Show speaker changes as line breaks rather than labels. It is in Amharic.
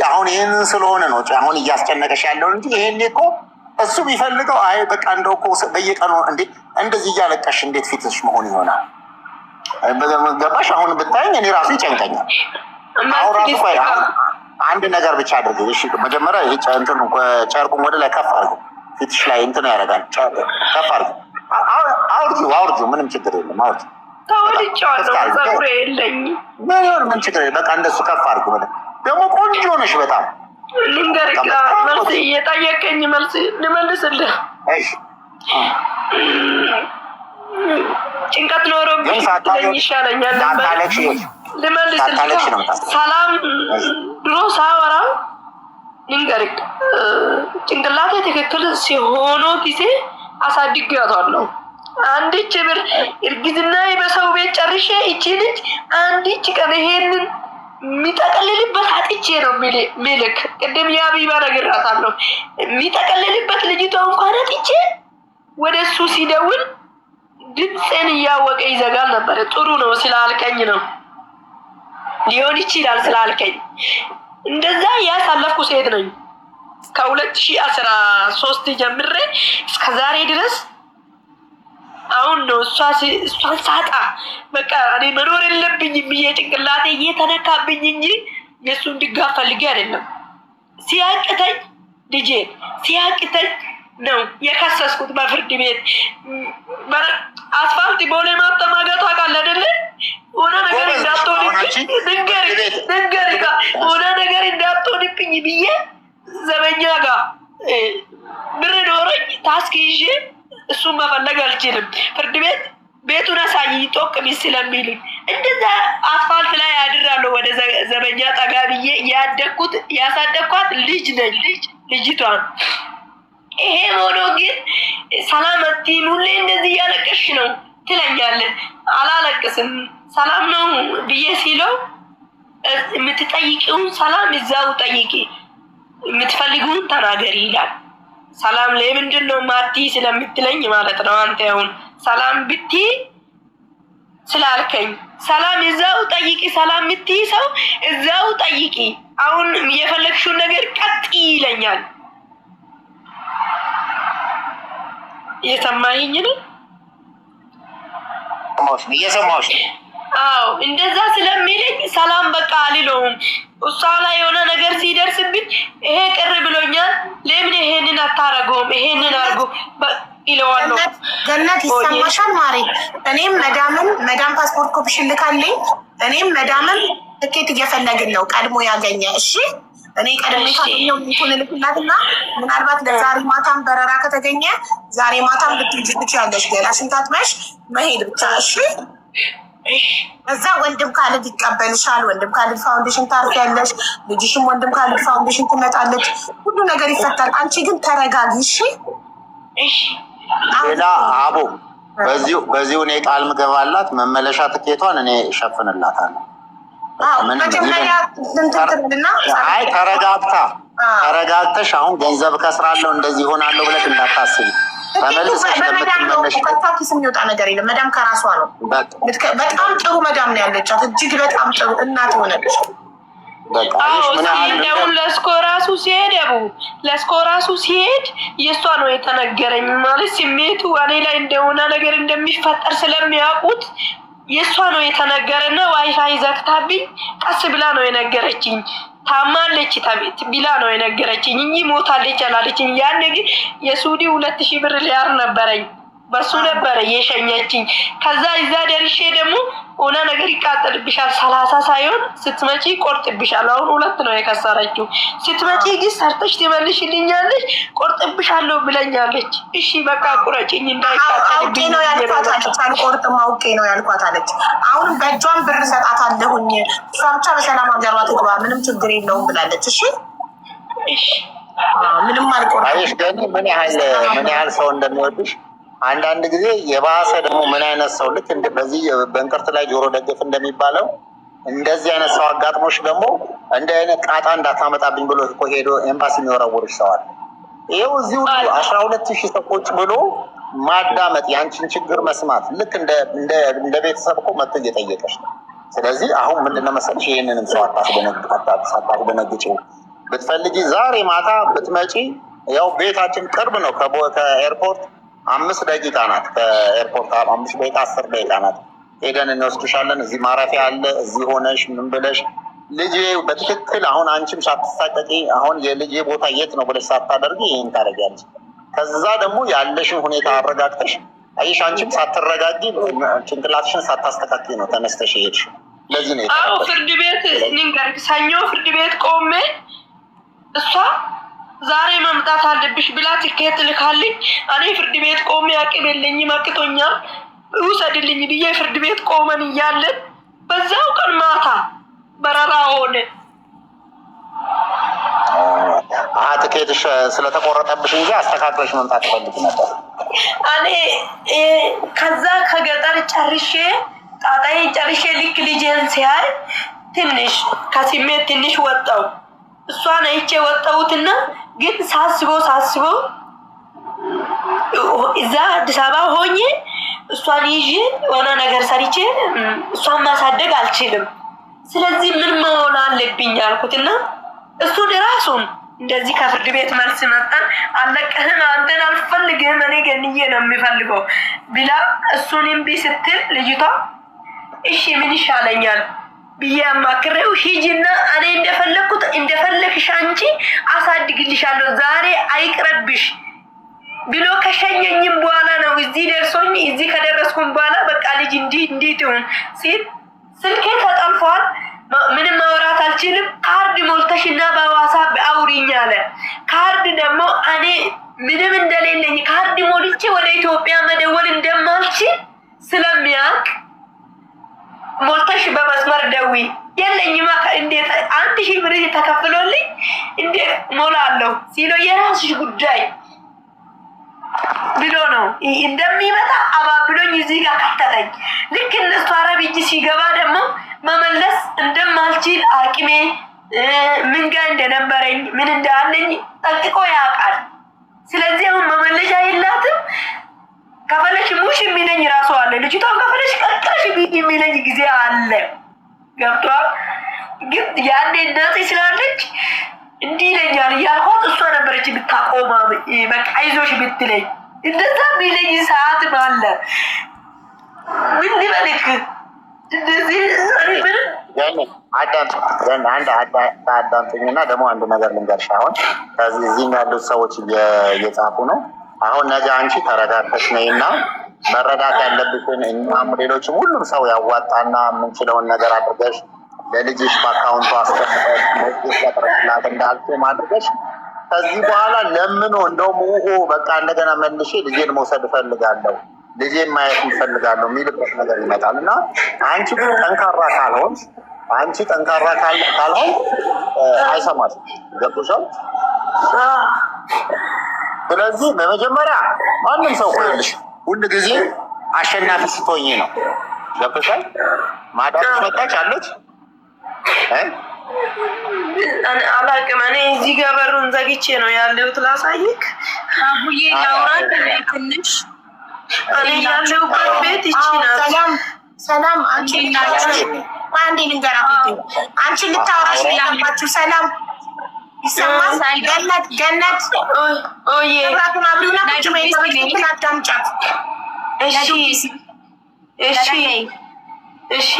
አሁን ይህንን ስለሆነ ነው አሁን እያስጨነቀሽ ያለው እንጂ ይሄኔ እኮ እሱ ቢፈልገው አይ በቃ እንደው እኮ በየቀኑ እንዴ እንደዚህ እያለቀሽ እንዴት ፊትሽ መሆን ይሆናል? ገባሽ? አሁን ብታይኝ እኔ ራሱ ይጨንቀኛል። አሁን ራሱ ቆይ አንድ ነገር ብቻ አድርግ እሺ። መጀመሪያ ይሄ እንትኑ ጨርቁን ወደ ላይ ከፍ አድርገው፣ ፊትሽ ላይ እንትን ያደርጋል። ከፍ አድርገው፣ አውርጂው፣ አውርጂው፣ ምንም ችግር የለም አውርጂው።
ተወልቼዋለሁ፣ ፀጉሬ የለኝም።
ምን ይሆን ምን ችግር የለም። በቃ እንደሱ ከፍ አድርገው። ደግሞ ቆንጆ ነሽ በጣም።
ልንገርህ፣ መልስ እየጠየቀኝ መልስ ልመልስልህ።
እሺ።
ጭንቀት ኖሮብኝ ትለኝ ይሻለኛል ነበር። ልመልስልህ። ሰላም ድሮ ሳወራ ልንገርህ፣ ጭንቅላቴ ትክክል ሲሆኖ ጊዜ አሳድጌዋታለሁ። አንድች ብር እርግዝና በሰው ቤት ጨርሼ እቺ ልጅ አንድች ቀን ይሄንን የሚጠቀልልበት አጥቼ ነው ሚልክ። ቅድም የአቢባ ነግራታለሁ። የሚጠቀልልበት ልጅቷ እንኳን አጥቼ ወደ እሱ ሲደውል ድምፄን እያወቀ ይዘጋል ነበር። ጥሩ ነው ስላልከኝ ነው ሊሆን ይችላል ስላልከኝ እንደዛ ያሳለፍኩ ሴት ነኝ። ከ2013 ጀምሬ እስከ ዛሬ ድረስ አሁን ነው እሷን ሳጣ በቃ እኔ መኖር የለብኝም ብዬ ጭንቅላቴ እየተነካብኝ እንጂ የእሱን ድጋፍ ፈልጌ አይደለም። ሲያቅተኝ ልጄን ሲያቅተኝ ነው የከሰስኩት በፍርድ ቤት። አስፋልት ቦሌ ማተማ ጋር ታውቃለህ አይደለ? ሆነ ነገር እንዳትሆንብኝ ልንገርህ፣ ሆነ ነገር እንዳትሆንብኝ ብዬ ዘበኛ ጋር ብር ኖረኝ ታስክ ይዤ እሱን መፈለግ አልችልም። ፍርድ ቤት ቤቱን አሳይኝ ጦቅሚ ስለሚሉኝ እንደዛ አስፋልት ላይ አድራለሁ። ወደ ዘበኛ ጠጋ ብዬ ያደግኩት ያሳደግኳት ልጅ ነኝ ልጅቷን። ይሄ ሆኖ ግን ሰላም አትይም፣ ሁሌ እንደዚህ እያለቀሽ ነው ትለኛለህ። አላለቅስም ሰላም ነው ብዬ ሲለው የምትጠይቂውን ሰላም እዛው ጠይቂ፣ የምትፈልጊውን ተናገሪ ይላል። ሰላም ለምንድን ነው ማቲ ስለምትለኝ ማለት ነው። አንተ አሁን ሰላም ብቲ ስላልከኝ ሰላም እዛው ጠይቂ፣ ሰላም ምትይ ሰው እዛው ጠይቂ፣ አሁን የፈለግሽውን ነገር ቀጥ ይለኛል። እየሰማኸኝ ነው?
እየሰማሁሽ ነው።
አዎ እንደዛ ስለሚለኝ ሰላም በቃ አልለውም። እሷ ላይ የሆነ ነገር ሲደርስብኝ ይሄ ቅር ብሎኛል፣ ለምን ይሄንን አታረገውም? ይሄንን አርጎ ይለዋለሁ።
ገነት ይሰማሻል ማሬ? እኔም መዳምም መዳም ፓስፖርት ኮፒሽን ልካልኝ፣ እኔም መዳምም ትኬት እየፈለግን ነው፣ ቀድሞ ያገኘ። እሺ እኔ ቀድሜ ካገኘው link ኡን እልክላትና ምናልባት ለዛሬ ማታም በረራ ከተገኘ ዛሬ ማታም ልትሄጂ ትችያለሽ። ገላሽን ታጥበሽ መሄድ ብቻ። እሺ እዛ ወንድም ካልድ ይቀበልሻል። ወንድም ካልድ ፋውንዴሽን ታርፊያለሽ። ልጅሽም ወንድም ካልድ ፋውንዴሽን ትመጣለች። ሁሉ ነገር ይፈታል። አንቺ ግን ተረጋጊ። እሺ
ሌላ አቦ በዚሁ እኔ ቃል ምገባላት መመለሻ ትኬቷን እኔ እሸፍንላታለሁ።
መጀመሪያ እንትን
አይ ተረጋግታ ተረጋግተሽ አሁን ገንዘብ ከስራለሁ እንደዚህ ሆናለሁ ብለሽ እንዳታስቢ። ተመልሰሽ
በመዳም ነው
ለምትመለሽ
ከሷ ኪስ የሚወጣ ነገር የለም። መዳም ከራሷ ነው። በጣም ጥሩ መዳም ነው ያለቻት። እጅግ በጣም ጥሩ እናት ሆነች።
በቃ አየሽ ምን ያህል
አሁን ለስኮ ራሱ ሲሄድ ያቡ ለስኮ ራሱ ሲሄድ የእሷ ነው የተነገረኝ። ማለት ስሜቱ እኔ ላይ እንደሆነ ነገር እንደሚፈጠር ስለሚያውቁት የእሷ ነው የተነገረና ዋይፋይ ዘግታብኝ ቀስ ብላ ነው የነገረችኝ። ታማለች ተቤት ቢላ ነው የነገረችኝ እንጂ ሞታለች አላለችኝ። ያን ግን የሱዲ 2000 ብር ሊያር ነበረኝ በሱ ነበረ የሸኘችኝ። ከዛ እዛ ደርሼ ደግሞ ሆነ ነገር ይቃጠልብሻል፣ 30 ሳይሆን ስትመጪ ቆርጥብሻል። አሁን ሁለት ነው የከሰረችው። ስትመጪ ግን ሰርተሽ ትመልሽልኛለሽ፣ ቆርጥብሻለሁ ብለኛለች። እሺ በቃ ቁረጭኝ
አውቄ
እንዳይቃጠልብኝ
ነው ያልኳት አለች። አልቆርጥም አውቄ ነው ያልኳት አለች። አሁን በእጇን ብር ሰጣታለሁኝ። እሷ ብቻ በሰላም ሀገሯ ትግባ፣ ምንም ችግር የለውም ብላለች። እሺ
እሺ
ምንም አልቆርጥም።
አየሽ ገኒ ምን ያህል ምን ያህል ሰው እንደሚወድሽ። አንዳንድ ጊዜ የባሰ ደግሞ ምን አይነት ሰው ልክ እንደ በዚህ በእንቅርት ላይ ጆሮ ደግፍ እንደሚባለው እንደዚህ አይነት ሰው አጋጥሞሽ ደግሞ እንደ አይነት ጣጣ እንዳታመጣብኝ ብሎ እኮ ሄዶ ኤምባሲ የሚወረውርሽ ሰው አለ። ይኸው እዚህ ሁሉ 12,000 ሰው ቁጭ ብሎ ማዳመጥ የአንቺን ችግር መስማት ልክ እንደ ቤተሰብ እኮ መጥቶ እየጠየቀሽ ነው። ስለዚህ አሁን ምንድነው መሰለሽ ይህንንም ሰው ሳታስደነግጪው ብትፈልጊ ዛሬ ማታ ብትመጪ፣ ያው ቤታችን ቅርብ ነው። ከኤርፖርት 5 ደቂቃ ናት። ከኤርፖርት 5 ደቂቃ፣ 10 ደቂቃ ናት። ሄደን እንወስድሻለን። እዚህ ማረፊያ አለ። እዚህ ሆነሽ ምን ብለሽ ልጄ በትክክል አሁን አንቺም ሳትሳቀቂ አሁን የልጄ ቦታ የት ነው ብለሽ ሳታደርጊ ይህን ታደርጊያለሽ። ከዛ ደግሞ ያለሽን ሁኔታ አረጋግተሽ፣ አየሽ፣ አንቺም ሳትረጋጊ ጭንቅላትሽን ሳታስተካክዪ ነው ተነስተሽ የሄድሽው። ለዚህ ነው
አዎ
የተረበሽው።
ፍርድ ቤት ንገርክ፣ ሰኞ ፍርድ ቤት ቆሜ እሷ ዛሬ መምጣት አለብሽ ብላ ትኬት ልካልኝ፣ እኔ ፍርድ ቤት ቆሜ አቅም የለኝም አቅቶኛል ውሰድልኝ ብዬ ፍርድ ቤት ቆመን እያለን በዛው ቀን ማታ በረራ ሆነ።
ትኬትሽ ስለተቆረጠብሽ እንጂ አስተካክለሽ መምጣት ትፈልጊ ነበር።
እኔ ከዛ ከገጠር ጨርሼ፣ ጣጣዬን ጨርሼ ልክ ልጄን ሲያይ ትንሽ ከስሜት ትንሽ ወጣው። እሷን አይቼ ወጣሁትና ግን ሳስበው ሳስበው እዛ አዲስ አበባ ሆኜ እሷን ይዤ የሆነ ነገር ሰርቼ እሷን ማሳደግ አልችልም። ስለዚህ ምን መሆን አለብኝ አልኩትና እሱን ራሱን እንደዚህ ከፍርድ ቤት መልስ መጣን። አለቅህም፣ አንተን አልፈልግህም፣ እኔ ገንዬ ነው የሚፈልገው ብላ እሱን እምቢ ስትል ልጅቷ እሺ ምን ይሻለኛል ብዬ አማክሬው ሂጂና እኔ እንደፈለግኩት እንደፈለግሽ አንቺ አሳድግልሻለሁ፣ ዛሬ አይቅረብሽ ብሎ ከሸኘኝም በኋላ ነው እዚህ ደርሶኝ፣ እዚህ ከደረስኩም በኋላ በቃ ልጅ እንዲህ እንዲህ ትሁን ሲል ስልኬ ተጠልፏል። ምንም ማውራት አልችልም። ካርድ ሞልተሽና በዋትስአፕ አውሪኝ አለ። ካርድ ደግሞ እኔ ምንም እንደሌለኝ፣ ካርድ ሞልቼ ወደ ኢትዮጵያ መደወል እንደማልችል ስለሚያውቅ ሞልተሽ በመስመር ደዊ፣ የለኝማ፣ እንዴት 1000 ብር ተከፍሎልኝ እንዴት ሞላለሁ ሲለው የራስሽ ጉዳይ ብሎ ነው እንደሚመጣ አባብሎኝ እዚህ ጋር ከተተኝ። ልክ እነሱ አረብ እጅ ሲገባ ደግሞ መመለስ እንደማልችል አቅሜ ምን ጋር እንደነበረኝ ምን እንዳለኝ ጠንቅቆ ያውቃል። ስለዚህ አሁን መመለሻ የላትም። ከፈለሽ ሙሽ የሚለኝ ራሱ አለ። ልጅቷን ከፈለሽ ቀቅለሽ የሚለኝ ጊዜ አለ። ገብቷል። ግን ያኔ እናቴ ስላለች እንዲህ ይለኛል እያልኳት እሷ ነበረች የምታቆማ፣ በቃ አይዞሽ ብትለኝ እንደዛ የሚለኝ ሰዓትም አለ። ምን ልበልክ፣ እንደዚህ ምንም
አንድ አዳምጪኝና ደግሞ አንድ ነገር ልንገርሽ። አሁን እዚህም ያሉት ሰዎች እየጻፉ ነው። አሁን ነገ አንቺ ተረጋግተሽ ነይና መረዳት ያለብሽን እኛም ሌሎችም ሁሉም ሰው ያዋጣና የምንችለውን ነገር አድርገሽ ለልጅሽ በአካውንቱ አስቀምጠሽ ቀጥረሽላት እንዳልሽው አድርገሽ ከዚህ በኋላ ለምኖ እንደውም ውሆ በቃ እንደገና መልሼ ልጄን መውሰድ እፈልጋለሁ፣ ልጄን ማየት እፈልጋለሁ የሚልበት ነገር ይመጣል። እና አንቺ ግን ጠንካራ ካልሆንሽ፣ አንቺ ጠንካራ ካልሆን አይሰማሽም። ገብቶሻል? ስለዚህ በመጀመሪያ ማንም ሰው ይኸውልሽ ሁል ጊዜ አሸናፊ ስትሆኚ ነው። ገብቶሻል? ማዳምሽ መጣች አለች።
አላቅም። እኔ እዚህ ጋር በሩን ዘግቼ ነው ያለሁት። ላሳይክ።
አቡዬ ላውራ ትንሽ።
እኔ ያለሁበት ቤት ይቺ ናት።
ሰላም ሰላም፣ አንቺ አንዴ ልንገራት፣ አንቺ ልታወራሽ ነው የገባችው። ሰላም ይሰማል? ገነት ገነት፣ መብራቱን አብሪውና ቁጭ በይ፣ በትክክል አዳምጫት።
እሺ እሺ እሺ።